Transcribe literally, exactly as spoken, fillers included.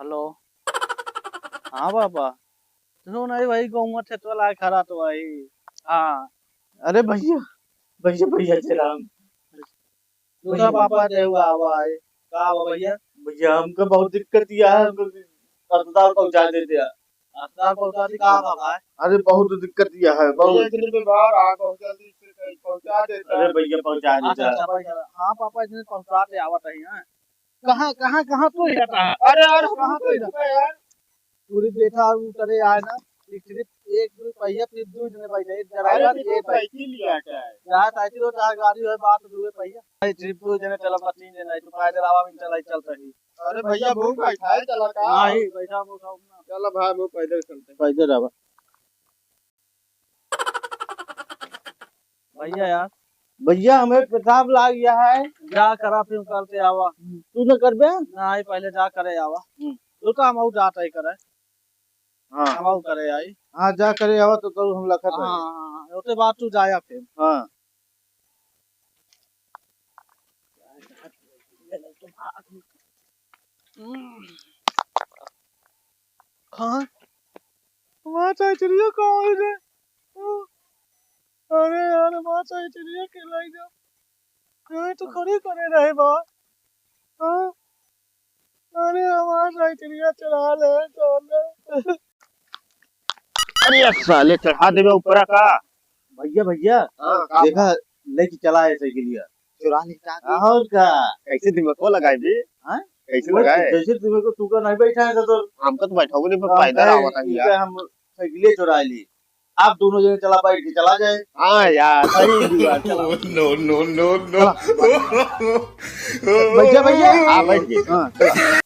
हेलो। हाँ पापा। सुनो नहीं भाई, गौवा खेतवा लाए खड़ा तो भाई। हाँ। अरे भैया, भैया, भैया, जय राम। दूसरा पापा जय हुआ, आवा है। का हुआ भैया? भैया, हमको बहुत दिक्कत दिया है, हमको अस्पताल पहुँचा देते हैं। अस्पताल पहुँचा दी, का बाबा है? अरे, बहुत दिक्कत दिया है, बहुत। भैया, इतने पे बाहर आ, बहुत जल्दी से कहीं पहुँचा देता। अरे भैया, पहुँचा देता। अच्छा, अच्छा, भैया। हाँ पापा, इतने पहुँचा दे, आवत है यहाँ। कहाँ, कहाँ, कहाँ तू रहता है? अरे यार, कहाँ तू रहता है यार? पूरी बैठा उतरे आए ना, सिर्फ एक दो पहिया, फिर दो जने बैठे, एक अरे, ड्राइवर, फिर एक तू बैठ- साइकिल लिया क्या है? चाहे साइकिल हो, चाहे गाड़ी हो, बात दो पहिया। भाई, ट्रिप दो जने चला, तीन जने, तो पैदल आवा, चला, चलता ही। अरे भैया, भूख बैठा है, चला का? नहीं, बैठा, बैठा, बैठा। चला भाई, वो पैदल चलते हैं। पैदल आवा। भैया यार। भैया, हमें पेशाब लाग गया है। जा करा, फिर कल से आवा। तू न करबे? नहीं, पहले जा करे आवा। हम्म। रुका, हम आऊ जात है करे। हाँ। हम आऊ करे आई। हाँ, जा करे आवा तो, तो हम लखत हाँ, है। हाँ, हाँ, ओते बाद तू जाया फिर। हाँ। हाँ, हमार साइकिलिया कहाँ है रे? अरे यार, हमार साइकिलिया के लाई जा। ये तो खड़ी करे रहे बा। हाँ? अरे, हमार साइकिलिया चुरा ले, कौन है? अरे यार, साले चढ़ा देबे ऊपरा का? भैया, भैया, हाँ, का देखा, लेके चला है साइकिलिया। चुरा ले का? और का? कैसे दिमाग को लगाए बे? हाँ? कैसे लगाए? जैसे दिमाग को तू का नहीं बैठा है तो हमका तो बैठाओगे नहीं, हम पैदल कहे, आवत है इनका यार। हम साइकिलिया चुरा ली। आप दोनों जने चला, बैठ के चला जाए। हाँ यार, सही बात, चला। No, no, no, no। चला। भैया, भैया। हाँ, बैठ गए। हाँ, चला।